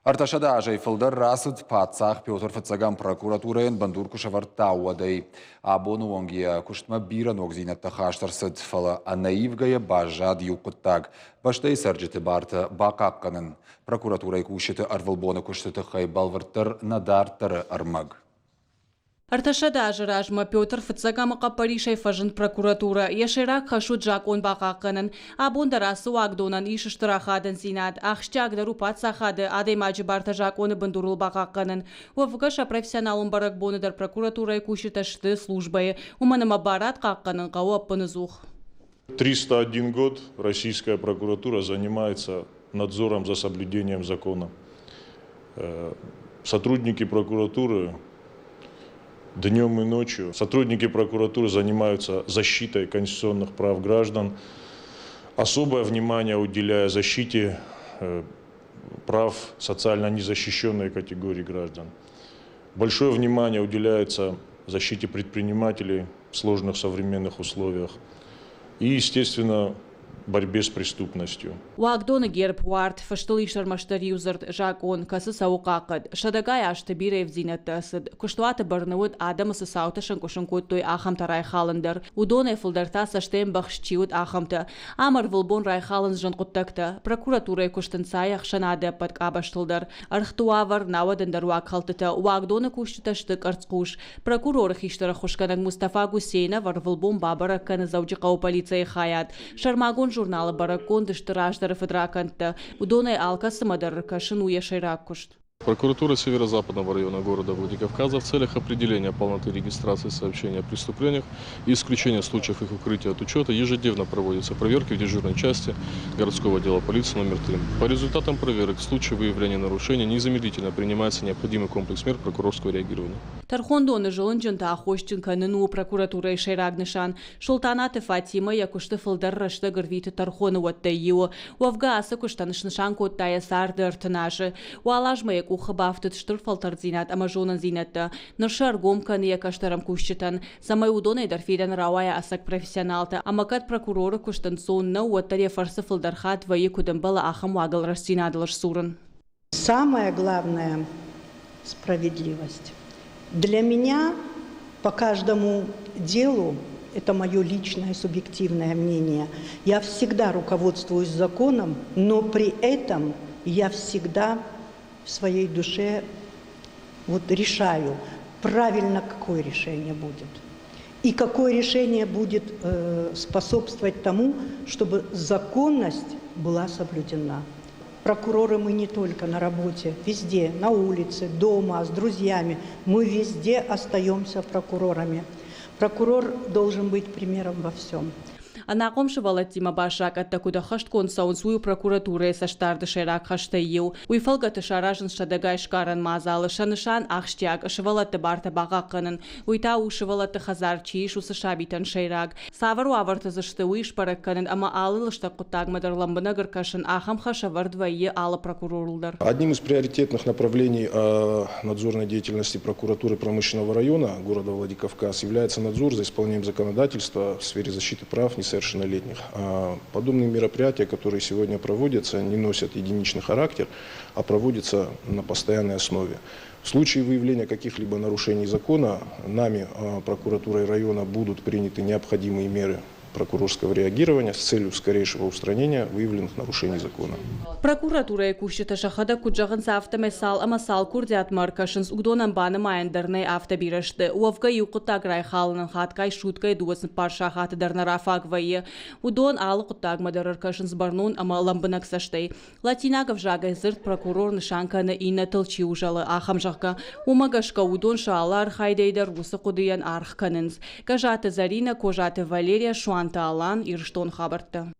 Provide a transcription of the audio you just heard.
300 азӕй фылдӕр рацыд, паддзах Петр Фыццӕгӕм прокуратурӕйӕн бындур куы сӕвӕрдта, уӕдӕй. Абоны онг йӕ куыстмӕ бирӕ ногдзинӕдтӕ хаст ӕрцыд, фӕлӕ ӕнӕивгӕйӕ баззад иу хъуыддаг – бӕстӕйы цӕрджыты бартӕ бахъахъхъӕнын. Прокуратурӕйы кусджыты ӕрвылбоны куысты тыххӕй бӕлвырддӕр нӕ дарддӕры ӕрмӕг. 300 азы размӕ Петр Фыццӕгӕмы хъӕппӕрисӕй фӕзынд прокуратурӕ. Йӕ сӕйраг хӕс уыд закъон бахъахъхъӕнын. Абон дӕр ацы уагдонӕн ис стыр ахадындзинад. Ахсджиагдӕр у паддзахады, адӕймаджы бартӕ закъоны бындурыл бахъахъхъӕнын. Уӕвгӕ сӕ профессионалон бӕрӕгбоны дӕр прокуратурӕйы кусджытӕ сты службӕйы, уымӕн ӕмӕ барад хъахъхъӕнын хъӕуы ӕппыныдзух. 301 год российская прокуратура занимается надзором за соблюдением закона. Сотрудники прокуратуры днем и ночью. Сотрудники прокуратуры занимаются защитой конституционных прав граждан, особое внимание уделяя защите прав социально незащищенной категории граждан. Большое внимание уделяется защите предпринимателей в сложных современных условиях и, естественно, борьбе с преступностью. Уагдоны герб уарт фыстыл ис ӕрмӕстдӕр иу дзырд закъон, кӕцы цӕуы хъахъхъӕд. Сӕдӕгай азты бирӕ ивддзинӕдтӕ цыд. Куыстуаты бӕрны уыд, адӕмы цы цаутӕ сӕнкъуысын кодтой, ахӕмтӕ райхалын дӕр. Уыдонӕй фылдӕр та цӕстӕй ӕмбӕхст чи уыд, ахӕмтӕ. Ам ӕрвылбон райхалынц зын хъуыддӕгтӕ. Прокуратурӕйы куыст ӕнцайы ӕхсӕнады ӕппӕт къабӕзтыл дӕр. Ӕргъты уавӕр, науӕд ӕндӕр уагхӕлдтытӕ. Уагдоны кусджытӕ сты къӕрцхъус. Прокуроры хистӕр ӕххуысгӕнӕг Мустафа Гусейнов ӕрвылбон бабӕрӕг кӕны Дзӕуджыхъӕуы полицӕйы хайад. Сӕрмагонд журналы бӕрӕггонд сты раздӕры фыдракӕндтӕ. Уыдонӕй алкӕцымӕ дӕр ӕркӕсын у йӕ сӕйраг куыст. Прокуратура Северо-Западного района города Владикавказа в целях определения полноты регистрации сообщений о преступлениях и исключения случаев их укрытия от учета ежедневно проводятся проверки в дежурной части городского отдела полиции номер 3. По результатам проверок в случае выявления нарушений незамедлительно принимается необходимый комплекс мер прокурорского реагирования. Тӕрхондоны зылынджынты аххосджын кӕнын у прокуратурӕйы сӕйраг нысан. Султанаты Фатимӕ йӕ куысты фылдӕр рӕстӕг ӕрвиты тӕрхоны уӕттӕй иуы. Уӕвгӕ ацы куыстӕн снысан кодта йӕ царды 30 азы. Уал азмӕ йӕ къухы бафтыд стыр фӕлтӕрддзинад ӕмӕ зонындзинӕдтӕ. Ныр сӕ ӕргом кӕны йӕ кӕстӕр ӕмкусджытӕн, цӕмӕй уыдонӕй дӕр фидӕны рауайа ӕцӕг профессионалтӕ. Ӕмӕ кӕд прокуроры куыст ӕнцон нӕу, уӕддӕр йӕ фӕрцы фылдӕр хатт вӕййы куыд ӕмбӕлы, ахӕм уагыл рӕстдзинадыл сдзурын. Самое главное – справедливость. Для меня по каждому делу, это мое личное субъективное мнение, я всегда руководствуюсь законом, но при этом я всегда в своей душе вот решаю, правильно какое решение будет. И какое решение будет способствовать тому, чтобы законность была соблюдена. Прокуроры мы не только на работе, везде, на улице, дома, с друзьями. Мы везде остаемся прокурорами. Прокурор должен быть примером во всем. Ӕнахъом сывӕллӕттимӕ баст закъӕттӕ куыд ӕххӕстгонд цӕуынц, уый у прокуратурӕйы цӕстдарды сӕйраг хӕстӕй иу. Уый фӕлгӕты саразынц сӕдӕгай сгарӕн мадзалы. Сӕ нысан ахсджиаг сывӕллӕтты бартӕ бахъахъхъӕнын. Уый та у сывӕллӕтты хӕдзар чи ис, уыцы сабитӕн сӕйраг. Цавӕр уавӕрты дзы сты, уый сбӕрӕг кӕнын ӕмӕ алы лыстӕг хъуыддагмӕ дӕр лӕмбынӕг ӕркӕсын, ахӕм хӕс ӕвӕрд вӕййы алы прокурорыл дӕр. Одним из приоритетных направлений надзорной деятельности прокуратуры промышленного района города Владикавказ является надзор за исполнением законодательства в сфере защиты прав несовершеннолетних. Подобные мероприятия, которые сегодня проводятся, не носят единичный характер, а проводятся на постоянной основе. В случае выявления каких-либо нарушений закона нами, прокуратурой района, будут приняты необходимые меры прокурорского реагирования с целью скорейшего устранения выявленных нарушений закона. Прокуратурӕйы кусджытӕ сӕхӕдӕг куыд зӕгъынц, афтӕмӕй цал ӕмӕ цал курдиатмӕ ӕркӕсынц, уыдонӕн банымайӕн дӕр нӕй, афтӕ бирӕ сты. Уӕвгӕ иу хъуыддаг райхалынӕн хатгай суткӕйы 24 сахаты дӕр нӕ рафаг вӕййы. Уыдон алы хъуыддагмӕ дӕр ӕркӕсынц бӕрнон ӕмӕ лӕмбынӕг цӕстӕй. Латинаг ӕвзагӕй дзырд прокурор нысан кӕны иннӕтыл чи узӕлы, ахӕм, зӕгъгӕ. Уымӕ гӕсгӕ уыдон сӕ алы архайдӕй дӕр уыцы хъуыдыйӕн аргъ кӕнынц. Гӕзаты Зӕринӕ, Козаты Валерия, Суанты Алан, Ирыстон хабӕрттӕ.